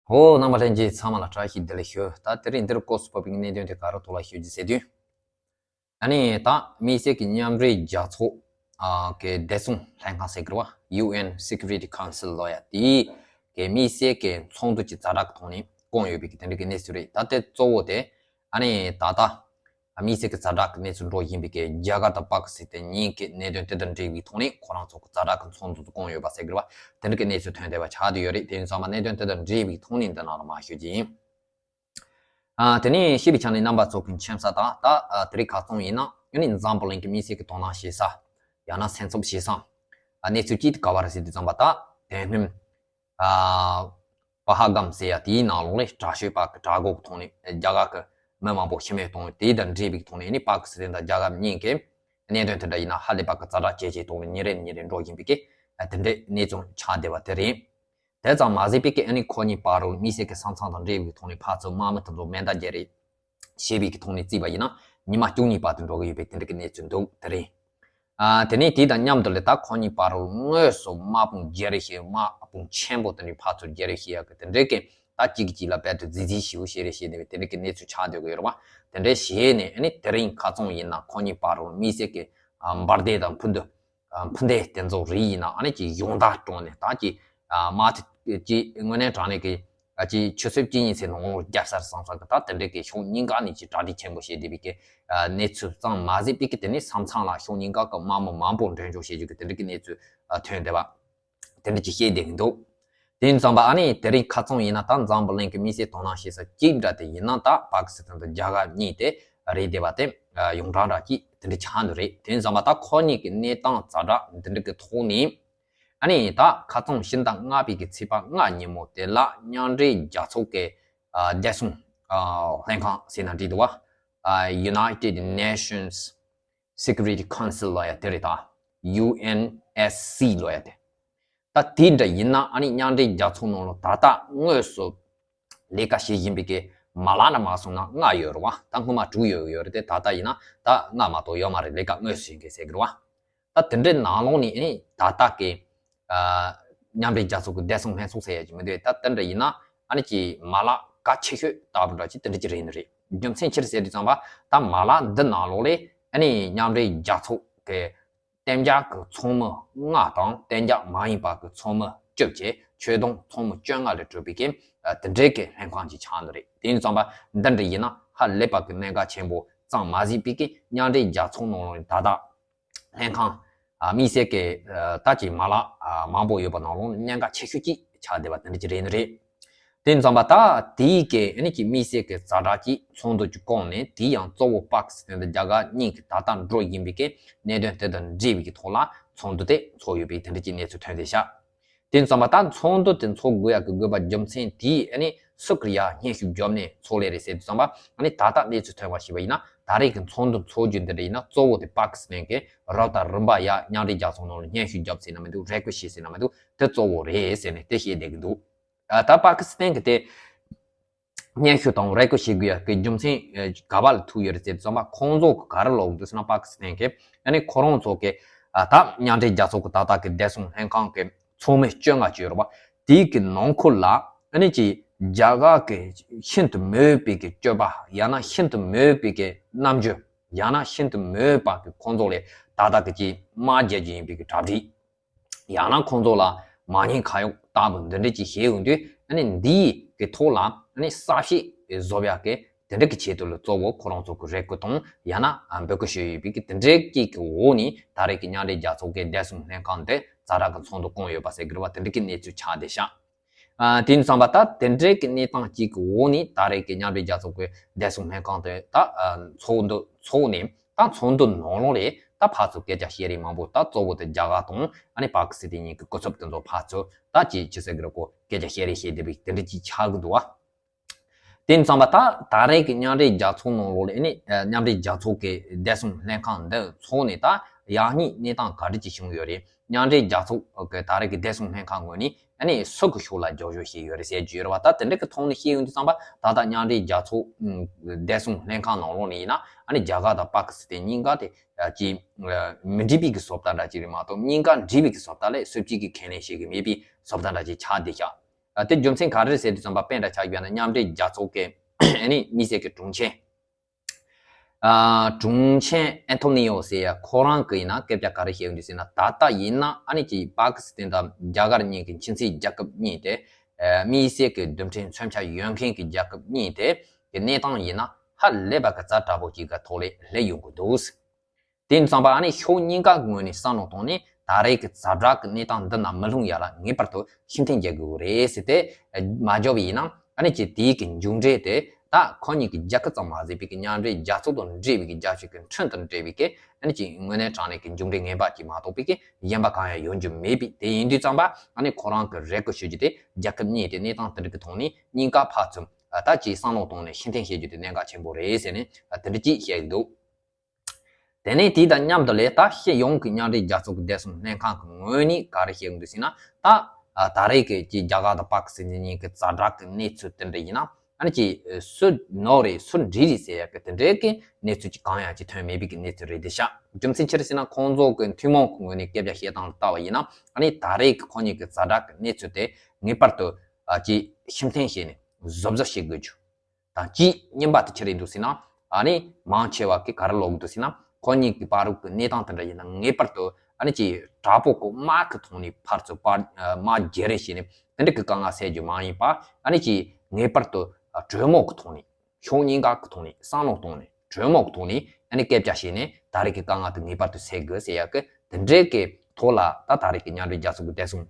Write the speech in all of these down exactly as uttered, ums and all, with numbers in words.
ཧོ། རྣམ་པ་ལྷན་རྒྱས་ཚང་མ་ལ་བཀྲ་ཤིས་བདེ་ལེགས་ཞུ། ད་དེ་རིང་འདིར་སྐོར་སུ་བབས་པའི་གནད་དོན་དེ་ག་རེ་ཐོག་ལ་ཞུ་རྒྱུ་ཟེར་དུས། ཨ་ནི་ད་དམིགས་བསལ་གྱི་མཉམ་འབྲེལ་རྒྱལ་ཚོགས་ཀྱི་བདེ་སྲུང་ལྷན་ཁང་ཟེར་གི་རེད་བ། ཡུ་ཨེན་Security Council ལབ་ཡ་དེའི་གི་དམིགས་བསལ་གྱི་ཚོགས་འདུ་གྱི་ཛ་དྲག་གི་ཐོག་ནས་བསྐོངས་ཡོད་པའི་གི་དེ་འདྲ་གི་གནས་ཚུལ་རེད། ད་དེ་གཙོ་བོ་དེ་ཨ་ནི་ད་ལྟ་དམིགས་བསལ་གྱི་ཛ་དྲག་གི་གནས་ཚུལ་འགྲོ་བཞིན་པའི་གི་རྒྱ་གར་དང་པ་ཀི་སི་ཐན་གཉིས་ཀྱི་གནད་དོན་དེ་དང་འབྲེལ་བའི་ཐོག་ནས་ཁོ་རང་ཚོ་གི་ཛ་དྲག་གི་ཚོགས་འདུ་བསྐོངས་ཡོད་པ་ཟེར་གི་རེད་བ། དེ་འདྲ་གི་གནས་ཚུལ་ཐོན་བསྡད་པ་ཆགས་བསྡད་ཡོད་རེད། དེ་ཡིན་ཙང་མ་གནད་དོན་དེ་དང་འབྲེལ་བའི་ཐོག་ནས་འདི་ནང་ལ་མར་ཞུ་རྒྱུ་ཡིན། ཨ། དེ་ནས་ཤེས་པའི་ཆ་ནས་རྣམ་པ་ཚོ་གི་མཁྱེན་ས་དང་ད་ཨ་དེ་རིང་ཁ་སང་ཡིན་ན་ཨ་ནི་འཛམ་བུ་གླིང་གི་དམིགས་བསལ་གྱི་དོ་སྣང་བྱེད་ས། ཡང་ན་སེམས་འཚབ་བྱེད་ས། ཨ་གནས་ཚུལ་གཅིག་དེ་ག་བ་རེད་ཟེར་དུས་ཙམ་པ་ད་དེ་སྔོན། ཨ་པ་ཧལ་གམ་ཟེར་ཡ་དེའི་ནང་ལོགས་ལ་དྲག་ཤོས་པ་གི་དྲག་འགོག་གི་ཐོག་ནས་རྒྱ་གར་གི་མི་མང་པོ་ཤི་རྨས་བཏང་བ་དེ་དང་འབྲེལ་བའི་ཐོག་ནས་ཨ་ནི་པ་ཀི་སི་ཐན་དང་རྒྱ་གར་གཉིས་ཀྱི་གནད་དོན་དེ་འདྲ་ཡིན་ན་ཧ་ལས་པ་གི་ཛ་དྲག་ཇེ་ཆེ་ཐོག་ནས་ཉིན་རེ་ནས་ཉིན་རེ་འགྲོ་བཞིན་པའི་གི་དེ་འདྲའི་གནས་ཚུལ་ཆགས་བསྡད་པ་དེ་རེད། དེ་ཙམ་མ་ཟད་པའི་གི་ཨ་ནི་ཁོ་གཉིས་བར་དུ་དམིགས་བསལ་གྱི་ས་མཚམས་དང་འབྲེལ་བའི་ཐོག་ནས་ཕར་ཚུར་དམག་མི་དེ་ཚོ་མེ་མདའ་བརྒྱབ་རེས་བྱས་པའི་གི་ཐོག་ནས་བརྩིས་པ་ཡིན་ན་ཉི་མ་བཅུ་གཉིས་བར་དུ་འགྲོ་གི་ཡོད་པའི་དེ་འདྲ་གི་གནས་ཚུལ་འདུག་དེ་རེད། ཨ་དེ་ནས་དེ་དང་མཉམ་དུ་ལ་ད་ཁོ་གཉིས་བར་དུ་དངོས་སུ་དམག་དཔུང་བརྒྱབ་རེས་བྱས། དམག་དཔུང་ཆེན་པོ་དེ་འདྲའི་ཕར་ཚུར་བརྒྱབ་རེས་བྱེད་ཡག་གི་དེ་འདྲའི་གི་ད་གཅིག་གིས་གཅིག་ལ་རྦད་དེ་རྫི་རྫི་ཞེ་པོ་བྱེད་རེས་བྱས་ནས་དེ་འདྲའི་གི་གནས་ཚུལ་ཆགས་བསྡད་ཀྱི་ཡོད་རེད་བ། དེ་འདྲའི་བྱས་ནས་ཨ་ནི་དེ་རིང་ཁ་སང་ཡིན་ན་ཁོ་གཉིས་བར་དུ་དམིགས་བསལ་གྱི་ཨ་འབར་མདེལ་དང་འཕུར་མདེལ། ཨ་འཕུར་མདེལ་དེ་ཚོ་རིགས་ཡིན་ན་ཨ་ནི་ཅིག་ཡོངས་བསྒྲགས་བཏང་ནས་ད་ཅིག་ཨ་དམག་དེ་ཅིག་དངོས་གནས་དྲང་གནས་ཀྱི་ཨ་ཅིག་ཆུ་ཚོད་གཅིག་གཉིས་ཚེ་ནང་ལོགས་རྒྱབ་ས་རེད་བསམ་བསམ་གི་ད་དེ་འདྲའི་གི་ཕྱོགས་གཉིས་ཀ་ནས་ཅིག་གྲ་སྒྲིག་ཆེན་པོ་བྱས་བསྡད་པའི་གི་ཨ་གནས་ཚུལ་ཙམ་མ་ཟད་པའི་གི་དེ་ནས་ས་མཚམས་ལ་ཕྱོགས་གཉིས་ཀ་གི་དམག་མི་མང་པོ་འགྲེམས་འཇོག་བྱེད་རྒྱུ་གི་དེ་འདྲའི་གི་གནས་ཚུལ་ཨ་ཐོན་བསྡད་པ། དེ་འདྲ་ཅིག་བཤད་བསྡད་ཀྱི་འདུག་དེ་ཡིན་ཙང་པ་ཨ་ནི་དེ་རིང་ཁ་སང་ཡིན་ན་ད་འཛམ་བུ་གླིང་གི་དམིགས་བསལ་དོ་སྣང་བྱེད་ས་གཅིག་འདྲ་དེ་ཡིན་ན་ད་པ་ཀི་སི་ཐན་དང་རྒྱ་གར་གཉིས་དེ་རེད་བསྡད་པ་དེ་ཡོངས་གྲགས་འདྲ་ཅིག་དེ་འདྲ་ཆགས་འདུག་རེད། དེ་ཡིན་ཙང་པ་ད་ཁོ་གཉིས་ཀྱི་གནས་སྟངས་ཛ་དྲག་འདི་འདྲ་གི་ཐོག་ནས་ཨ་ནི་ད་ཁ་སང་ཕྱི་ཟླ་ལྔ་པའི་གི་ཚེས་པ་ལྔ་ཉིན་མོ་དེ་ལ་མཉམ་འབྲེལ་རྒྱལ་ཚོགས་ཀྱི་བདེ་སྲུང་ལྷན་ཁང་ཟེར་ན་འགྲིག་འདུག་བ། United Nations Security Council ལབ་ཡ་དེ་རེད་ད། ཡུ་ཨེན་ཨེས་སི་ལབ་ཡ་དེ། ད་དེ་འདྲ་ཡིན་ན་ཨ་ནི་མཉམ་འབྲེལ་རྒྱལ་ཚོགས་ནང་ལ་ད་ལྟ་དངོས་སུ་ལས་ཀ་བྱེད་བཞིན་པའི་གི་མ་ལག་འདྲ་མ་སོང་ན་ལྔ་ཡོད་རེད་བ། ད་སྔོན་མ་དྲུག་ཡོད་ཡོད་རེད་དེ། ད་ལྟ་ཡིན་ན་ད་ལྔ་མ་གཏོགས་ཡོད་མ་རེད། ལས་ཀ་དངོས་སུ་བྱེད་མཁན་ཟེར་གི་རེད་བ། ད་དེ་འདྲའི་ནང་ལོགས་ནས་ཨ་ནི་ད་ལྟ་གི་ཨ་མཉམ་འབྲེལ་རྒྱལ་ཚོགས་ཀྱི་བདེ་སྲུང་ལྷན་ཚོགས་ཟེར་ཡ་ཅིག་མི་འདུག་ད་དེ་འདྲ་ཡིན་ན་ཨ་ནི་ཅིག་མ་ལག་གལ་ཆེ་ཤོས་ལྟ་བུ་འདྲ་ཅིག་དེ་འདྲ་ཅིག་རེད་ནི་རེད། རྒྱུ་མཚན་ཅི་རེད་ཟེར་དུས་ཙམ་པ་ད་མ་ལག་འདི་ནང་ལོགས་ལས་ཨ་ནི་མཉམ་འབྲེལ་རྒྱལ་ཚོགས་ཀྱི་གཏན་འཇགས་ཀྱི་ཚོགས་མི་ལྔ་དང་གཏན་འཇགས་མ་ཡིན་པ་གི་ཚོགས་མི་བཅུ་བཅས་ཆོད་དོན་ཚོགས་མི་བཅོ་ལྔ་ལས་གྲུབ་པའི་གི་དེ་འདྲའི་གི་ལྷན་ཁང་ཅིག་ཆགས་ནི་རེད། དེ་ཡིན་ཙམ་པ་འདི་འདྲ་ཡིན་ན་ཧ་ལས་པ་གི་གནད་འགག་ཆེན་པོ་ཙམ་མ་ཟད་པའི་གི་མཉམ་འབྲེལ་རྒྱལ་ཚོགས་ནང་ལོགས་ནས་ད་ལྟ་ལྷན་ཁང་ཨ་དམིགས་བསལ་གྱི་ཨ་ད་ཅིག་མ་ལག་ཨ་མང་པོ་ཡོད་པ་ནང་ལོགས་ནས་གནད་འགག་ཆེ་ཤོས་ཅིག་ཆགས་བསྡད་པ་དེ་འདྲ་ཅིག་རེད་ནི་རེད། དེ་ཙམ་པ་ད་དེའི་གི་ཨ་ནི་ཅིག་དམིགས་བསལ་གྱི་ཛ་དྲག་ཅིག་ཚོགས་འདུ་ཅིག་བསྐོངས་ནས་དེ་ཡང་གཙོ་བོ་པ་ཀི་སི་ཐན་དང་རྒྱ་གར་གཉིས་ཀྱི་ད་ལྟ་འགྲོ་བཞིན་པའི་གི་གནད་དོན་དེ་དང་འབྲེལ་བའི་གི་ཐོག་ལ་ཚོགས་འདུ་དེ་ཚོགས་ཡོད་པའི་དེ་འདྲ་ཅིག་གནས་ཚུལ་ཐོན་བསྡད་ཤག་དེ་ཙམ་པ་ད་ཚོགས་འདུ་དེ་ཚོགས་དགོས་ཡག་གི་དགོས་པ་རྒྱུ་མཚན་དེ་ཨ་ནི་སུ་གི་ཡ་སྙན་ཞུ་བརྒྱབ་ནས་ཚོགས་ལས་རེད་ཟེར་དུས་ཙམ་པ་ཨ་ནི་ད་ལྟ་གནས་ཚུལ་ཐོན་པ་ཞིག་པ་ཡིན་ན་ད་རེས་ཀྱི་ཚོགས་འདུ་ཚོགས་རྒྱུ་འདི་འདྲ་ཡིན་ན་གཙོ་བོ་དེ་པ་ཀི་སི་ཐན་གྱི་རབ་དང་རིམ་པ་ཡ་མཉམ་འབྲེལ་རྒྱལ་ཚོགས་ནང་ལ་སྙན་ཞུ་བརྒྱབ་ཟེར་ན་མི་འདུག་རེ་སྐུལ་བྱས་ཟེར་ན་མི་འདུག་དེ་གཙོ་བོ་རེད་ཟེར་ནས་དེ་བཤད་བསྡད་ཀྱི་འདུག་ཨ་ད་པ་ཀི་སི་ཐན་གྱི་དེ་སྙན་ཞུ་དང་རེ་སྐུལ་བྱེད་དགོས་ཡ་གི་རྒྱུ་མཚན་ཨ་ག་པ་ལ་ཐུག་ཡོད་རེད་ཟེར་དུས་ཙམ་པ་ཁོང་ཚོ་གི་ག་རེ་ལབ་འདུག་ཟེར་ན་པ་ཀི་སི་ཐན་གྱི་ཨ་ནི་ཁོ་རང་ཚོ་གི་ཨ་ད་མཉམ་འབྲེལ་རྒྱལ་ཚོགས་ཀྱི་ད་ལྟ་གི་བདེ་སྲུང་ལྷན་ཁང་གི་ཚོགས་མི་བཅོ་ལྔ་ཅིག་ཡོད་རེད་པ། དེའི་གི་ནང་ཁུལ་ལ་ཨ་ནི་ཅིག་རྒྱ་གར་གི་ཤིན་ཏུ་མོས་པའི་གི་སྤྱོད་པ་ཡང་ན་ཤིན་ཏུ་མོས་པའི་གི་རྣམ་འགྱུར་ཡང་ན་ཤིན་ཏུ་མོས་པ་གི་ཁོང་ཚོ་ལ་ད་ལྟ་གི་ཅིག་དམག་རྒྱག་རྒྱུ་ཡིན་པའི་གི་གྲ་སྒྲིག་ཡང་ན་ཁོང་ཚོ་ལ་མ་ཉེས་ཁ་གཡོག་ལྟ་བུ་འདི་འདྲ་ཅིག་བྱེད་ཡོང་དུས་ཨ་ནི་འདིའི་གི་ཐོག་ལ་ཨ་ནི་གསལ་བཤད་བཟོ་ཡག་གི་དེ་འདྲ་གི་ཆེད་དུ་ལ་གཙོ་བོ་ཁོ་རང་ཚོ་གི་རེ་སྐུལ་དང་ཡང་ན་འབོད་སྐུལ་ཞུས་ཡོད་པའི་གི་དེ་འདྲའི་གི་གི་འོག་ནས་ད་རེས་ཀྱི་མཉམ་འབྲེལ་རྒྱལ་ཚོགས་ཀྱི་བདེ་སྲུང་ལྷན་ཁང་དེ་ཛ་དྲག་གི་ཚོགས་འདུ་བསྐོངས་ཡོད་པ་ཟེར་གི་རེད་བ། དེ་འདྲ་གི་གནས་ཚུལ་ཆགས་བསྡད་ཤག་ཨ་དེ་ཡིན་ཙང་པ་ད་དེ་འདྲའི་གི་གནས་སྟངས་གཅིག་གི་འོག་ནས་ད་རེས་ཀྱི་མཉམ་འབྲེལ་རྒྱལ་ཚོགས་ཀྱི་བདེ་སྲུང་ལྷན་ཁང་དེ་ད་ཨ་ཚོགས་འདུ་ཚོགས་ནས་ད་ཚོགས་འདུ་ནང་ལོགས་ལས་ད་ཕར་ཚུར་སྐད་ཆ་བཤད་རེས་མང་པོ་ད་གཙོ་བོ་དེ་རྒྱ་གར་དང་ཨ་ནི་པ་ཀི་སི་ཐན་གཉིས་ཀྱི་སྐུ་ཚབ་དེ་ཚོ་ཕར་ཚུར་ད་ཅིག་ཅི་ཟེར་གི་རེད་གོ་སྐད་ཆ་བཤད་རེས་བྱེད་བསྡད་པའི་དེ་འདྲ་ཅིག་ཆགས་གི་འདུག་བ། དེ་ཡིན་ཙང་པ་ད་ད་རེས་ཀྱི་མཉམ་འབྲེལ་རྒྱལ་ཚོགས་ནང་ལོགས་ལ་ཨ་ནི་མཉམ་འབྲེལ་རྒྱལ་ཚོགས་ཀྱི་བདེ་སྲུང་ལྷན་ཁང་འདི་ཚོགས་ནས་ད་ཡག་ཉེས་གནས་སྟངས་ག་འདྲ་ཅིག་བྱུང་ཡོད་རེད། མཉམ་འབྲེལ་རྒྱལ་ཚོགས་ཀྱི་ད་རེས་ཀྱི་བདེ་སྲུང་ལྷན་ཁང་ངོས་ནས་ཨ་ནི་སུ་གི་ཕྱོགས་ལ་རྒྱབ་སྐྱོར་བྱས་ཡོད་རེད་ཟེར་རྒྱུ་ཡོད་རེད་བ། ད་དེ་འདྲ་གི་ཐོག་ནས་བཤད་ཡོང་དུས་ཙམ་པ་ད་ལྟ་མཉམ་འབྲེལ་རྒྱལ་ཚོགས་བདེ་སྲུང་ལྷན་ཁང་ནང་ལོགས་ནས་ཡིན་ན་ཨ་ནི་རྒྱ་གར་དང་པ་ཀི་སི་ཐན་གཉིས་ཀ་དེ་ཅིག་མི་འགྲིག་པའི་གི་བཟོ་ལྟ་འདྲ་ཅིག་རེད་མ་གཏོགས་གཉིས་ཀ་འགྲིག་པའི་གི་བཟོ་ལྟ་ལས་སུ་གཅིག་གིས་ཁས་ལེན་བྱེད་གི་མེད་པའི་བཟོ་ལྟ་འདྲ་ཅིག་ཆགས་བསྡད་ཤག་ཨ་དེ་རྒྱུ་མཚན་ག་རེ་རེད་ཟེར་དུས་ཙམ་པ་དཔེ་འདྲ་ཆགས་ཡོད་ན། མཉམ་འབྲེལ་རྒྱལ་ཚོགས་ཀྱི་ཨ་ནི་དམིགས་བསལ་གྱི་དྲུང་ཆེ། ཨ་དྲུང་ཆེ་ཨན་ཐོ་ནི་ཡོ་ཟེར་ཡ་ཁོ་རང་གི་ཡིན་ན་སྐད་ཆ་ག་རེ་བཤད་ཡོད་འདུག་ཟེར་ན། ད་ལྟ་ཡིན་ན་ཨ་ནི་ཅིག་པ་ཀི་སི་ཐན་དང་རྒྱ་གར་གཉིས་ཀྱི་ཁྱིམ་མཚེས་རྒྱལ་ཁབ་གཉིས་དེ། ཨ་དམིགས་བསལ་གྱི་རྡུལ་ཕྲན་མཚོན་ཆ་ཡོད་མཁན་གྱི་རྒྱལ་ཁབ་གཉིས་དེ་གི་གནས་སྟངས་ཡིན་ན་ཧ་ལས་པ་གི་ཛ་དྲག་པོ་ཅིག་གི་ཐོག་ལ་སླེབས་ཡོང་གི་འདུག། དེ་ཡིན་ཙང་པ་ཨ་ནི་ཕྱོགས་གཉིས་ཀ་ངོས་ནས་བསམ་བློ་བཏང་ནས་ད་རེས་ཀྱི་ཛ་དྲག་གི་གནས་སྟངས་འདི་ནང་མི་ལྷུང་ཡ་ལ་ངེས་པར་དུ་ཤུགས་རྐྱེན་རྒྱག་དགོས་རེད་ཟེར་ཏེ། མ་འཇོག་པ་ཡིན་ན་ཨ་ནི་ཅིག་དེའི་གི་མཇུག་འབྲས་དེ་ད་ཁོ་གཉིས་ཀྱི་རྒྱལ་ཁབ་ཙམ་མ་ཟད་པའི་གི་མཉམ་འབྲེལ་རྒྱལ་ཚོགས་དང་འབྲེལ་བའི་གི་རྒྱལ་སྤྱི་གི་ཁྲིམས་དང་འབྲེལ་བའི་གི་ཨ་ནི་ཅིག་དངོས་གནས་དྲང་གནས་ཀྱི་མཇུག་འབྲས་ངན་པ་ཅིག་མ་གཏོགས་པའི་གི་གཞན་པ་གང་ཡང་ཡོང་རྒྱུ་མེད་པས། དེ་ཡིན་དུས་ཙམ་པ་ཨ་ནི་ཁོ་རང་གི་རེ་སྐུལ་ཞུ་རྒྱུ་དེ་རྒྱལ་ཁབ་གཉིས་དེ་གནས་སྟངས་དེ་འདྲ་གི་ཐོག་ནས་གཉིས་ཀ་ཕར་ཚུར་ད་ཅིག་བསམ་བློ་བཏང་ནས་ཤུགས་རྐྱེན་བྱེད་རྒྱུ་དེ་གནད་འགག་ཆེན་པོ་རེད་ཟེར་ནས་དེ་འདྲ་ཅིག་བཤད་ཀྱི་འདུག། དེ་ནས་དེ་དང་མཉམ་དུ་ལས་ད་སྤྱི་ཡོངས་ཀྱི་མཉམ་འབྲེལ་རྒྱལ་ཚོགས་ཀྱི་བདེ་སྲུང་ལྷན་ཁང་གི་ངོས་ནས་ག་རེ་བཤད་ཀྱི་འདུག་ཟེར་ན། ད་ཨ་ད་རེས་ཀྱི་ཀྱི་རྒྱ་གར་དང་པ་ཀི་སི་ཐན་གཉིས་ཀྱི་ཛ་དྲག་གི་གནས་ཚུལ་དེ་འདྲ་ཡིན་ན་ཨ་ནི་ཅིག་སུ་ནོར་རེད་སུ་འབྲི་རེད་ཟེར་ཡ་གི་དེ་འདྲའི་གི་གནས་ཚུལ་ཅིག་གང་ཡང་ཅིག་ཐོན་མེད་པའི་གི་གནས་ཚུལ་རེད་དེ་ཤག། རྒྱུ་མཚན་ཅི་རེད་ཟེར་ན་ཁོང་ཚོ་གི་ཐུན་མོང་གི་ངོས་ནས་སྐད་ཆ་བཤད་སྟངས་ལ་ལྟ་བ་ཡིན་ན་ཨ་ནི་ད་རེས་ཀྱི་ཁོ་གཉིས་ཀྱི་ཛ་དྲག་གི་གནས་ཚུལ་དེ་ངེས་པར་དུ་ཨ་ཅིག་ཤུགས་རྐྱེན་བྱས་ནས་བཟོ་བཟོ་བྱེད་དགོས་རྒྱུ། དང་གཅིག་གཉིས་པ་དེ་ཅི་རེད་འདུག་ཟེར་ན། ཨ་ནི་མང་ཆེ་བ་གིས་ག་རེ་ཀློག་གི་འདུག་ཟེར་ན། ཁོ་གཉིས་ཀྱི་བར་དུ་གནས་སྟངས་དེ་འདྲ་ཡིན་ན་ངེས་པར་དུ་ཨ་ནི་ཅིག་དྲག་པོ་གི་དམག་གི་ཐོག་ནས་ཕར་ཚུར་བར་དམག་བརྗེ་རེས་བྱས་ནས་དེ་འདྲ་གི་དཀའ་ངལ་སེལ་རྒྱུ་མ་ཡིན་པ་ཨ་ནི་ཅིག་ངེས་པར་དུ་གྲོས་མོལ་གི་ཐོག་ནས་ཕྱོགས་གཉིས་ཀ་གི་ཐོག་ནས་བསམ་བློ་བཏང་ནས་གྲོས་མོལ་གི་ཐོག་ནས་ཨ་ནི་སྐད་ཆ་བཤད་ནས་ད་རེས་ཀྱི་དཀའ་ངལ་དེ་ངེས་པར་དུ་སེལ་དགོས་ཟེར་ཡ་གི་དེ་འདྲའི་གི་ཐོག་ལ་ད་ད་རེས་ཀྱི་མཉམ་འབྲེལ་རྒྱལ་ཚོགས་ཀྱི་བདེ་སྲུང་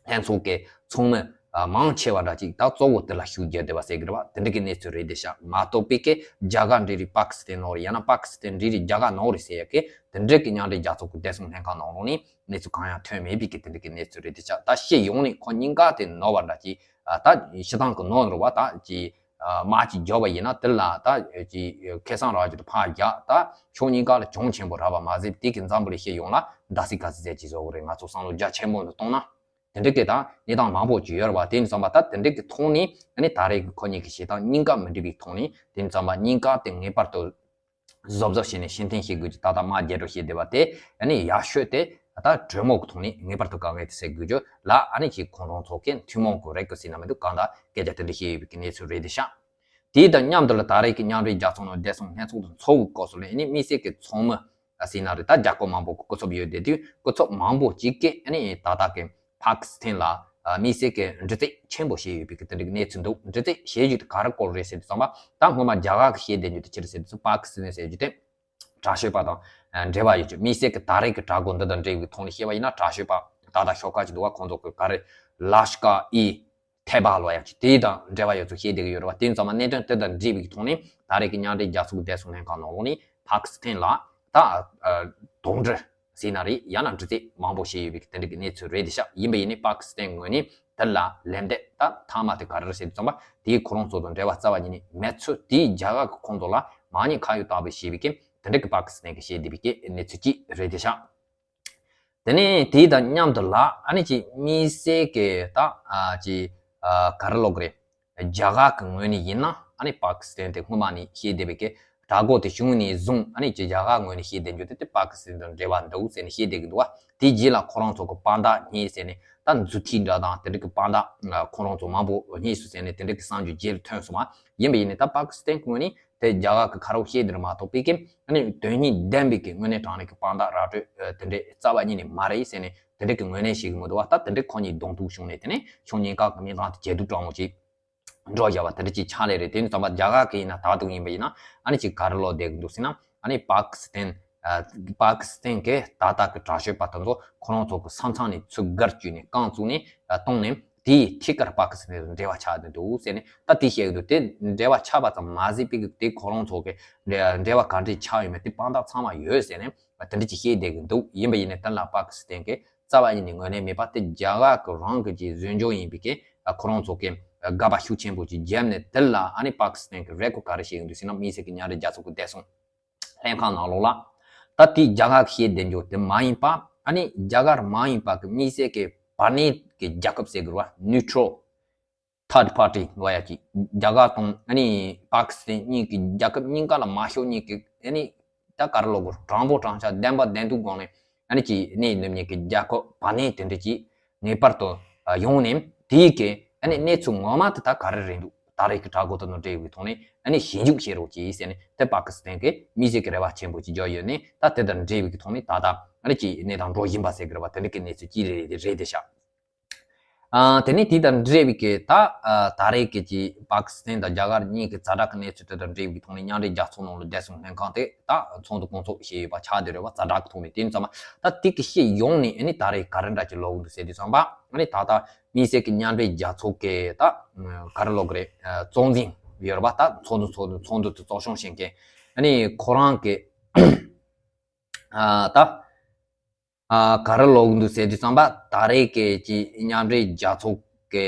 ལྷན་ཚོགས་ཀྱི་ཚོགས་མི་མང་ཆེ་བ་འདྲ་ཅིག་ད་གཙོ་བོ་དེ་ལ་ཤུགས་རྒྱབ་བསྡད་པ་ཟེར་གི་རེད་བ། དེ་འདྲ་གི་གནས་ཚུལ་རེད་དེ་ཤག། མ་གཏོགས་པའི་གི་རྒྱ་གར་འབྲེལ་རེད་པ་ཀི་སི་ཐན་ནང་རེད་ཡང་ན་པ་ཀི་སི་ཐན་འབྲེལ་རེད་རྒྱ་གར་ནང་རེད་ཟེར་ཡ་གི་དེ་འདྲ་གི་མཉམ་འབྲེལ་རྒྱལ་ཚོགས་ཀྱི་བདེ་སྲུང་ལྷན་ཁང་ནང་ལོགས་ནས་གནས་ཚུལ་གང་ཡང་ཐོན་མེད་པའི་གི་དེ་འདྲ་གི་གནས་ཚུལ་རེད་དེ་ཤག། ད་སྤྱི་ཡོངས་ནས་ཁོ་གཉིས་ཀ་དེ་ནོར་བ་འདྲ་ཅིག་ད་སྤྱི་བཏང་གི་ནོར་རེད་བ། ད་ཅིག་དམག་ཅིག་རྒྱག་པ་ཡིན་ན་དེ་ལ་ད་ཅིག་ཁེ་བཟང་རག་རྒྱུ་དེ་ཕར་རྒྱག། ད་ཕྱོགས་གཉིས་ཀ་ལ་གྱོང་ཆེན་པོ་རག་པ་མ་ཟད་དེ་གི་འཛམ་བུ་གླིང་སྤྱི་ཡོངས་ལ་ཟླ་སྲིད་ག་ཚོད་ཟད་ཅིག་བཟོ་གི་རེད། ང་ཚོ་བསམ་བློ་རྒྱ་ཆེན་པོ་འདི་གཏོང་ན། དེ་འདྲ་གི་ད་གནས་སྟངས་མང་པོ་ཅིག་ཡོད་རེད་བ། དེ་ཡིན་ཙམ་པ་ད་དེ་འདྲ་གི་ཐོག་ནས་ཨ་ནི་ད་རེས་ཀྱི་ཁོ་གཉིས་ཀྱི་བྱེད་སྟངས་གཉིས་ཀ་མི་འགྲིག་པའི་ཐོག་ནས་དེ་ཡིན་ཙམ་པ་གཉིས་ཀ་དེ་ངེས་པར་དུ་བཟོ་བཟོ་བྱས་ནས་ཕྱིར་འཐེན་བྱེད་དགོས་རྒྱུ། ད་ལྟ་དམག་རྒྱག་རོགས་བྱས་བསྡད་པ་དེ་ཨ་ནི་ཡག་ཤོས་དེ་ད་གྲོས་མོལ་གྱི་ཐོག་ནས་ངེས་པར་དུ་དཀའ་ངལ་དེ་སེལ་དགོས་རྒྱུ་ལ་ཨ་ནི་ཅིག་ཁོང་རང་ཚོ་གི་ཐུན་མོང་གི་རེ་སྐུལ་ཟེར་ན་མི་འདུག་གང་ལྟར་སྐད་ཆ་དེ་འདྲ་བཤད་ཡོད་པའི་གི་གནས་ཚུལ་རེད་དེ་ཤག། དེ་དང་མཉམ་དུ་ལ་ད་རེས་ཀྱི་མཉམ་འབྲེལ་རྒྱལ་ཚོགས་ནང་བདེ་སྲུང་ལྷན་ཚོགས་དང་ཚོགས་པའི་སྐབས་སུ་ལ་ཨ་ནི་དམིགས་བསལ་གྱི་ཚོགས་མི་ཟེར་ན་རེད། ད་རྒྱལ་ཁབ་མང་པོ་གི་སྐུ་ཚབ་ཡོད་དེ་དུས་སྐུ་ཚབ་མང་པོ་ཅིག་གིས་ཨ་ནི་ད་ལྟ་གི་པ་ཀི་སི་ཐན་ལ་དམིགས་བསལ་གྱི་འདྲི་རྩད་ཆེན་པོ་བྱས་ཡོད་པའི་གི་དེ་འདྲ་གི་གནས་ཚུལ་འདུག། འདྲི་རྩད་བྱེད་རྒྱུ་དེ་ག་རེ་སྐོར་རེད་ཟེར་དུས་ཙམ་པ་ད་སྔོན་མ་རྒྱ་གར་གྱིས་བཤད་བསྡད་རྒྱུ་དེ་ཅི་རེད་ཟེར་དུས་ཙམ་པ་པ་ཀི་སི་ཐན་ཟེར་རྒྱུ་དེ་དྲག་སྤྱོད་པ་དང་འབྲེལ་བ་ཡོད་ཅིང་། དམིགས་བསལ་གྱི་ད་རེས་ཀྱི་དྲག་རྒོལ་འདི་དང་འབྲེལ་བའི་ཐོག་ནས་བཤད་པ་ཡིན་ན་དྲག་སྤྱོད་པ་ད་ལྟ་ཤོག་ཁག་ཅིག་འདུག་བ། ཁོང་ཚོ་གི་ག་རེ་ལ་ཤ་ཀ་ཨི་ཐེ་བ་ལོ་ཡ་ཅིག་དེ་དང་འབྲེལ་བ་ཡོད་ཚུལ་བཤད་བསྡད་ཀྱི་ཡོད་རེད་བ། དེ་ཡིན་ཙང་མ་གནད་དོན་དེ་དང་འབྲེལ་བའི་ཐོག་ནས་ད་རེས་ཀྱི་མཉམ་འབྲེལ་རྒྱལ་ཚོགས་ཀྱི་བདེ་སྲུང་ལྷན་ཁང་ནང་ལོགས་ནས་པ་ཀི་སི་ཐན་ལ་ད་ཨ་གདོན་འདྲེ་ཟེར་ན་རེད་ཡང་ན་འདྲི་རྩད་མང་པོ་བྱས་ཡོད་པའི་དེ་འདྲ་གི་གནས་ཚུལ་རེད་དེ་ཤག། ཡིན་པ་ཡིན་ནའི་པ་ཀི་སི་ཐན་ངོས་ནས་དེ་ལ་ལན་འདེབས་ད་མཐའ་མ་དེ་ག་རེ་རེད་ཟེར་དུས་ཙམ་པ་དེའི་ཁོ་རང་ཚོ་དང་འབྲེལ་བ་རྩ་བ་ཉིད་ནས་མེད་ཚུལ། དེའི་རྒྱ་གར་གྱི་ཁོང་ཚོ་ལ་མ་ཉེས་ཁ་གཡོག་བཏང་བའི་བྱས་པའི་གི་དེ་འདྲ་གི་པ་ཀི་སི་ཐན་གྱིས་བཤད་བསྡད་པའི་གི་གནས་ཚུལ་ཅིག་རེད་དེ་ཤག། དེ་ནས་དེ་དང་མཉམ་དུ་ལ་ཨ་ནི་ཅིག་དམིགས་བསལ་གྱི་ད་ཨ་ཅིག་ཨ་ག་རེ་ལབ་དགོས་རེད། རྒྱ་གར་གྱི་ངོས་ནས་ཡིན་ན་ཨ་ནི་པ་ཀི་སི་ཐན་དེ་སྔོན་མ་ནས་བཤད་བསྡད་པའི་གི་དྲག་རྒོལ་དེ་བྱུང་ནས་བཟུང་ཨ་ནི་ཅིག་རྒྱ་གར་ངོས་ནས་བཤད་བསྡད་རྒྱུ་དེ་དེ་པ་ཀི་སི་ཐན་དང་འབྲེལ་བ་འདུག་ཟེར་ནས་བཤད་བསྡད་ཀྱི་འདུག་བ། དེའི་རྗེས་ལ་ཁོ་རང་ཚོ་གི་དཔང་རྟགས་རྙེད་ཟེར་ནས་ད་མཛུབ་ཐེལ་འདྲ་དང་དེ་འདྲ་གི་དཔང་རྟགས་ཁོ་རང་ཚོ་མང་པོ་རྙེད་སོང་ཟེར་ནས་དེ་འདྲ་གི་གསར་འགྱུར་རྗེས་ལ་ཐོན་སོང་བ། ཡིན་པ་ཡིན་ནའི་ད་པ་ཀི་སི་ཐན་གྱི་ངོས་ནས་དེ་རྒྱ་གར་གྱི་ཁ་རོག་བཤད་དེ་རེད་མ་གཏོགས་པའི་གི་ཨ་ནི་དོན་སྙིང་ལྡན་པའི་གི་དངོས་གནས་དྲང་གནས་ཀྱི་དཔང་རྟགས་ར་སྤྲོད་དེ་འདྲའི་རྩ་བ་ཉིད་ནས་མ་རེད་ཟེར་ནས་དེ་འདྲའི་གི་ངོས་ལེན་བྱེད་ཀྱི་མི་འདུག་བ། ད་དེ་འདྲའི་ཁོ་གཉིས་གདོང་ཐུག་བྱུང་ནས་དེ་ནས་ཕྱོགས་གཉིས་ཀ་གི་གནས་སྟངས་དེ་ཇེ་སྡུག་དྲགས་མོ་ཅིག་འགྲོ་བཞག་པ་དེ་འདྲ་ཅིག་ཆགས་ལེ་རེད། དེ་ནི་ཙམ་པ་རྒྱ་གར་གི་ཡིན་ན་ད་དུང་ཡིན་པ་ཡིན་ན་ཨ་ནི་ཅིག་ག་རེ་ལབ་བསྡད་ཀྱི་འདུག་ཟེར་ན་ཨ་ནི་པ་ཀི་སི་ཐན་ཨ་པ་ཀི་སི་ཐན་གྱི་ད་ལྟ་གི་དྲག་སྤྱོད་པ་དེ་ཚོ་ཁོ་རང་ཚོ་གི་ས་མཚམས་ནས་ཚུར་སྒར་བཅུག་ནས་རྐང་བཙུགས་ནས་ཨ་བཏང་ནས་དེའི་ཐད་ཀར་པ་ཀི་སི་ཐན་དང་འབྲེལ་བ་ཆགས་བསྡད་འདུག་ཟེར་ནས་ད་དེ་བཤད་ཀྱི་འདུག། དེ་འབྲེལ་བ་ཆགས་པ་ཙམ་མ་ཟད་པའི་གི་དེ་ཁོ་རང་ཚོ་གི་འབྲེལ་བ་ག་འདྲས་ཆགས་ཡོད་མེད་དེ་དཔང་རྟགས་ཚང་མ་ཡོད་ཟེར་ནས་དེ་འདྲ་ཅིག་བཤད་བསྡད་ཀྱི་འདུག། ཡིན་པ་ཡིན་ནའི་དེ་ལ་པ་ཀི་སི་ཐན་གྱི་རྩ་བ་ཉིད་ནས་ངོས་ལེན་མེད་པ་དེ་རྒྱ་གར་གྱི་རང་གི་ཅིག་ཟོལ་འཇོག་ཡིན་པའི་གི་ཁོ་རང་ཚོ་གི་དགག་པ་ཤུགས་ཆེན་པོ་ཅིག་བརྒྱབ་ནས་དེ་ལ་ཨ་ནི་པ་ཀི་སི་ཐན་གྱི་རེ་སྐུལ་ག་རེ་བྱེད་ཀྱི་འདུག་ཟེར་ན་དམིགས་བསལ་གྱི་མཉམ་འབྲེལ་རྒྱལ་ཚོགས་ཀྱི་བདེ་སྲུང་ལྷན་ཁང་ནང་ལོགས་ལ་ད་དེ་རྒྱ་གར་གྱིས་བཤད་བསྡད་རྒྱུ་དེ་མ་ཡིན་པ་ཨ་ནི་རྒྱ་གར་མ་ཡིན་པ་གི་དམིགས་བསལ་གྱི་བར་གནས་ཀྱི་རྒྱལ་ཁབ་ཟེར་དགོས་རེད་བ། ནིའུ་ཊྲལ་ཐར་ཌི་པར་ཊི་ལབ་ཡ་ཅིག་རྒྱ་གར་དང་ཨ་ནི་པ་ཀི་སི་ཐན་གཉིས་ཀྱི་རྒྱལ་ཁབ་གཉིས་ཀ་ལ་མ་ཤོར་མཁན་གྱི་ཨ་ནི་ད་ག་རེ་ལབ་དགོས་དྲང་པོ་དྲང་བཞག་བདེན་པ་བདེན་ཐུག་སྒང་ནས་ཨ་ནི་ཅིག་གནས་ཡོད་མཁན་གྱི་རྒྱལ་ཁབ་བར་གནས་དེ་འདྲ་ཅིག་ངེས་པར་དུ་ཡོང་ནས་དེའི་གི་ ཨ་ནི་གནས་ཚུལ་ངོ་མ་དེ་ད་ག་རེ་རེད་འདུག་ད་རེས་ཀྱི་དྲག་རྒོལ་དེ་དང་འབྲེལ་བའི་ཐོག་ནས་ཨ་ནི་ཞིབ་འཇུག་བྱེད་རོགས་གྱིས་ཟེར་ནས་དེ་པ་ཀི་སི་ཐན་གྱི་མི་སེར་གྱི་རེ་བ་ཆེན་པོ་ཅིག་བརྒྱབ་ཡོད་ནས། ད་དེ་དང་འབྲེལ་བའི་ཐོག་ནས་ད་ལྟ་ཨ་ནི་ཅིག་གནས་སྟངས་འགྲོ་བཞིན་པ་ཟེར་གྱི་རེད་བ། དེ་འདྲ་གི་གནས་ཚུལ་ཅིག་རེད་རེད་དེ་ཤག་ཨ། དེ་ནས་དེ་དང་འབྲེལ་བའི་གི་ད་ཨ་ད་རེས་ཀྱི་ཅིག་པ་ཀི་སི་ཐན་དང་རྒྱ་གར་གཉིས་ཀྱི་ཛ་དྲག་གི་གནས་ཚུལ་དེ་དང་འབྲེལ་བའི་ཐོག་ནས་མཉམ་འབྲེལ་རྒྱལ་ཚོགས་ནང་ལ་བདེ་སྲུང་ལྷན་ཁང་དེ་ད་ཚོགས་འདུ་སྐོང་ཚོགས་བྱས་ཡོད་པ་ཆགས་བསྡད་རེད་བ། ཛ་དྲག་གི་ཐོག་ནས། དེ་ཡིན་ཙང་མ་ད་དེ་གི་ཤེས་ཡོང་ནས་ཨ་ནི་ད་རེས་ག་རེ་འདྲ་ཅིག་ལོག་གི་འདུག་ཟེར་དུས་ཙམ་པ། ཨ་ནི་ད་ལྟ་དམིགས་བསལ་གྱི་མཉམ་འབྲེལ་རྒྱལ་ཚོགས་ཀྱི་ད་ག་རེ་ལབ་དགོས་རེད། ཨ། གཙོ་འཛིན་ཡོད་རེད་བ། ད་ཚོགས་འདུ་ཚོགས་འདུ་ཚོགས་འདུ་དེ་གཙོ་སྐྱོང་བྱེད་མཁན། ཨ་ནི་ཁོ་རང་གི་ཨ་ད་ཨ་ག་རེ་ལབ་གི་འདུག་ཟེར་དུས་ཙམ་པ། ད་རེས་ཀྱི་ཅིག་མཉམ་འབྲེལ་རྒྱལ་ཚོགས་ཀྱི་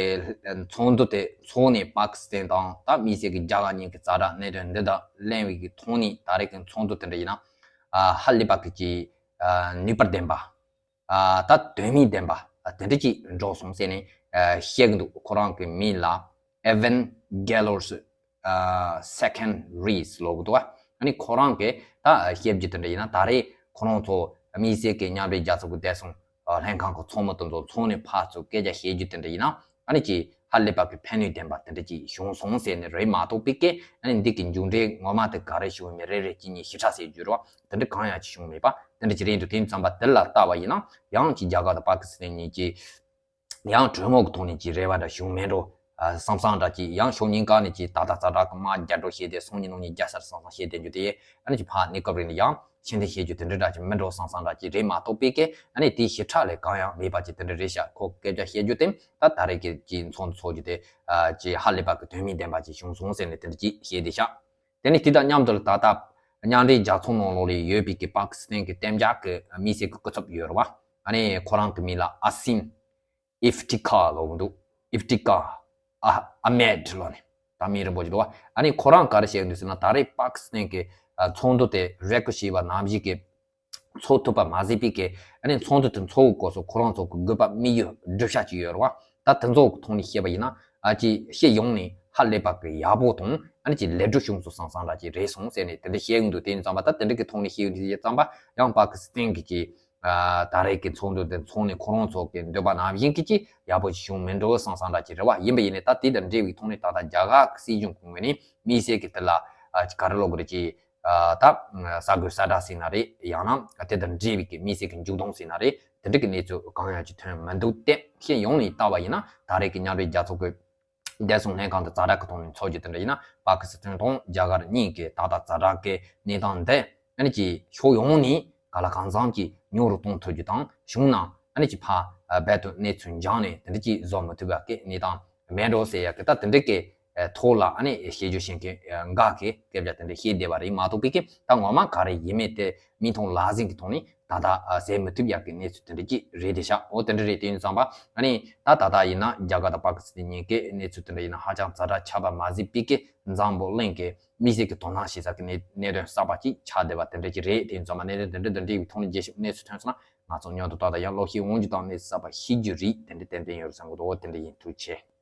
ཚོགས་འདུ་དེ་ཚོགས་ནས་པ་ཀི་སི་ཐན་དང་ད་དམིགས་བསལ་གྱི་རྒྱ་གར་གཉིས་ཀྱི་ཛ་དྲག་གནད་དོན་འདི་དང་གླེང་བའི་གི་ཐོག་ནས་ད་རེས་ཀྱི་ཚོགས་འདུ་དེ་འདྲ་ཡིན་ན་ཨ་ཧ་ལས་པ་གི་ཅིག་ཨ་ནུས་པ་ལྡན་པ། ཨ་ད་དོན་སྨིན་ལྡན་པ་ཨ་དེ་འདྲ་ཅིག་འགྲོ་སོང་ཟེར་ནས་ཨ་བཤད་ཀྱི་འདུག་ཁོ་རང་གི་མིང་ལ་Evan Gaylor ཨ་Secondaries ལབ་ཀྱི་འདུག་ཨ་ནི་ཁོ་རང་གིས་ད་བཤད་རྒྱུ་དེ་འདྲ་ཡིན་ན། ད་རེས་ཁོ་རང་ཚོ་དམིགས་བསལ་གྱི་མཉམ་འབྲེལ་རྒྱལ་ཚོགས་ཀྱི་བདེ་སྲུང་ཨ་ལྷན་ཁང་གི་ཚོགས་མི་དེ་ཚོ་ཚོགས་ནས་ཕར་ཚུར་སྐད་ཆ་བཤད་རྒྱུ་དེ་འདྲ་ཡིན་ན། ཨ་ནི་ཅིག་ཧ་ལས་པ་གི་ཕན་ནུས་ལྡན་པ་དེ་འདྲ་ཅིག་བྱུང་སོང་ཟེར་ནས་རེད་མ་གཏོགས་པའི་གི་ཨ་ནི་འདི་གི་མཇུག་འབྲས་ངོ་མ་དེ་ག་རེ་བྱུང་མེད་རེ་རེ་གཅིག་གཉིས་ཞིབ་ཕྲ་ཟེར་རྒྱུ་རེད་བ། དེ་འདྲ་གང་ཡང་ཅིག་བྱུང་མེད་པ་དེ་འདྲ་ཅིག་རེད་འདུག་དེ་ཡིན་ཙམ་པ་དེ་ལ་ལྟ་བ་ཡིན་ན་ཡང་ཅིག་རྒྱ་གར་དང་པ་ཀི་སི་ཐན་གཉིས་ཀྱི་ཡང་གྲོས་མོལ་གྱི་ཐོག་ནས་ཅིག་རེ་བ་འདྲ་བྱུང་མེད་འགྲོ་བསམ་བསམ་འདྲ་ཅིག་ཡང་ཕྱོགས་གཉིས་ཀ་ནས་ཅིག་ད་ལྟ་ཛ་དྲག་གི་དམག་རྒྱག་འགྲོ་བྱས་ཏེ་སང་ཉིན་གནངས་ཉིན་རྒྱག་ས་རེད་བསམ་བསམ་བྱས་བསྡད་རྒྱུ་དེ། ཨ་ནི་ཅིག་ཕར་གནས་སྐབས་རིང་ནས་ཡང་ཕྱིར་འཐེན་བྱེད་རྒྱུ་དེ་འདྲ་འདྲ་ཅིག་མིན་འགྲོ་བསམ་བསམ་འདྲ་ཅིག་རེད་མ་གཏོགས་པའི་གི་ཨ་ནི་དེའི་ཞིབ་ཕྲ་ལས་གང་ཡང་མེད་པ་ཅིག་དེ་འདྲ་རེད་ཤག་ཁོ་སྐད་ཆ་བཤད་རྒྱུ་དེ་ད་ད་རེས་ཀྱི་ཅིག་ཚོགས་འདུ་ཚོགས་རྒྱུ་དེ་ཅིག་ཧ་ལས་པ་གི་དོན་སྨིན་ལྡན་པ་ཅིག་བྱུང་སོང་ཟེར་ནས་དེ་འདྲ་ཅིག་བཤད་བསྡད་ཤག་དེ་ནས་དེ་དང་མཉམ་དུ་ད་ལྟ་མཉམ་འབྲེལ་རྒྱལ་ཚོགས་ནང་ལོགས་ལ་ཡོད་པའི་གི་པ་ཀི་སི་ཐན་གྱི་གཏན་འཇགས་ཀྱི་དམིགས་བསལ་གྱི་སྐུ་ཚབ་ཡོད་རེད་བ། ཨ་ནི་ཁོ་རང་གི་མིང་ལ་ཨ་སིམ་ཨིཕ་ཊི་ཀ་ལབ་ཀྱི་འདུག་ཨིཕ་ཊི་ཀ་ཨ་ཨ་མེད་ལབ་ནས་ད་མིང་རིང་པོ་ཞིག་འདུག་བ། ཨ་ནི་ཁོ་རང་ག་རེ་བཤད་ཀྱི་འདུག་ཟེར་ན། ད་རེས་པ་ཀི་སི་ཐན་གྱི་ཨ་ཚོགས་འདུ་དེ་རེ་སྐུལ་བྱས་པ་ནང་བཞིན་གྱི་ཚོགས་ཐུབ་པ་མ་ཟད་པའི་གི་ཨ་ནི་ཚོགས་འདུ་དེ་ཚོགས་སྐབས་སུ་ཁོ་རང་ཚོ་གི་དགོས་པ་དམིགས་ཡུལ་བསྒྲུབ་བྱ་ཅིག་ཡོད་རེད་བ། ད་དེ་ཚོ་གི་ཐོག་ནས་བཤད་པ་ཡིན་ན་ཨ་ཅིག་ཤེས་ཡོང་ནས་ཧ་ལས་པ་གི་ཡག་པོ་དང་ཨ་ནི་ཅིག་ལེགས་གྲུབ་བྱུང་སོང་བསམ་བསམ་འདྲ་ཅིག་རེད་སོང་ཟེར་ནས་དེ་འདྲ་བཤད་ཀྱི་འདུག་དེ་ཡིན་ཙམ་པ་ད་དེ་འདྲ་གི་ཐོག་ནས་བཤད་ཀྱི་འདུག་དེ་ཡིན་ཙམ་པ་ཡང་པ་ཀི་སི་ཐན་གྱི་ཅིག་ཨ་ད་རེས་ཀྱི་ཚོགས་འདུ་དེ་ཚོགས་ནས་ཁོ་རང་ཚོ་གི་འདོད་པ་ནང་བཞིན་གྱི་ཅིག་ཡག་པོ་ཅིག་བྱུང་མི་འགྲོ་བསམ་བསམ་འདྲ་ཅིག་རེད་བ། ཡིན་པ་ཡིན་ནའི་ད་དེ་དང་འབྲེལ་བའི་ཐོག་ནས་ད་ལྟ་རྒྱ་གར་གྱི་སྲིད་གཞུང་གི་ངོས་ནས་དམིགས་བསལ་གྱི་དེ་ལ་ཨ་ཅིག་ག་རེ་ལབ་དགོས་རེད། ཅིག་ཨ་ད་ས་རྒོད་ས་བཀྲ་ཟེར་ན་རེད། ཡང་ན་དེ་དང་འབྲེལ་བའི་གི་དམིགས་བསལ་གྱི་མཇུག་སྡོམ་ཟེར་ན་རེད། དེ་འདྲ་གི་གནས་ཚུལ་གང་ཡང་ཅིག་ཐོན་མི་འདུག་སྟེ། ཤེས་ཡོང་ནས་ལྟ་བ་ཡིན་ན་ད་རེས་ཀྱི་མཉམ་འབྲེལ་རྒྱལ་ཚོགས་ཀྱི་བདེ་སྲུང་ལྷན་ཁང་དུ་ཛ་དྲག་གི་ཐོག་ནས་ཚོགས་རྒྱུ་དེ་འདྲ་ཡིན་ན། པ་ཀི་སི་ཐན་དང་རྒྱ་གར་གཉིས་ཀྱི་ད་ལྟ་ཛ་དྲག་གི་གནས་སྟངས་འདི་ཨ་ནི་ཅིག་ཕྱོགས་ཡོངས་ནས་གང་ལ་གང་འཚམ་ཅིག་ཉུང་རུ་གཏོང་ཐུབ་རྒྱུ་དང་། བྱུང་ན་ཨ་ནི་ཅིག་ཕར་རྦད་དེ་གནས་ཚུལ་འགྱངས་ནས་དེ་འདྲ་ཅིག་བཟོ་མི་ཐུབ་པ་གི་གནས་སྟངས་མེད་འགྲོ་ཟེར་ཡག་གི་ད་དེ་འདྲ་གི་ཐོག་ལ་ཨ་ནི་བཤད་རྒྱུ་བཤད་མཁན་འགའ་གི་སྐད་ཆ་དེ་འདྲ་བཤད་བསྡད་པ་རེད་མ་གཏོགས་པའི་གི་ད་ངོ་མ་ག་རེ་ཡིན་མིན་དེ་མིག་མཐོང་ལག་ཟིན་གྱི་ཐོག་ནས་ད་ལྟ་ཨ་ཟེར་མི་ཐུབ་ཡག་གི་གནས་ཚུལ་དེ་འདྲ་ཅིག་རེད་དེ་ཤག་འོ་དེ་འདྲ་རེད། དེ་ཡིན་ཙམ་པ་ཨ་ནི་ད་ད་ལྟ་ཡིན་ན་རྒྱ་གར་དང་པ་ཀི་སི་ཐན་གཉིས་ཀའི་གནས་ཚུལ་དེ་འདྲ་ཡིན་ན་ཧ་ཅང་ཛ་དྲག་ཆགས་པ་མ་ཟད་པའི་གི་འཛམ་བུ་གླིང་གི་དམིགས་བསལ་གྱི་དོ་སྣང་བྱེད་ས་གི་གནས་གནད་དོན་གསར་པ་ཅིག་ཆགས་བསྡད་པ་དེ་འདྲ་ཅིག་རེད། དེ་ཡིན་ཙམ་པ་གནད་དོན་དེ་འདྲ་དང་འབྲེལ་བའི་ཐོག་ནས་རྒྱས་ཤིང་གནས་ཚུལ་ཐོན་སོང་ན་ང་ཚོ་མཉམ་དུ་ཏག་ཏག་ཡང་ཀློག་ཤེས་འོང་རྒྱུ་དང་གནས་ཚུལ་གསར་པ་ཤེས་རྒྱུ་རེད། དེ་འདྲ་ཏན་ཏན་ཡོད་རེད་བསམ་གི་འདུག་འོ་དེ་འདྲ་ཡིན། ཐུགས་རྗེ་ཆེ།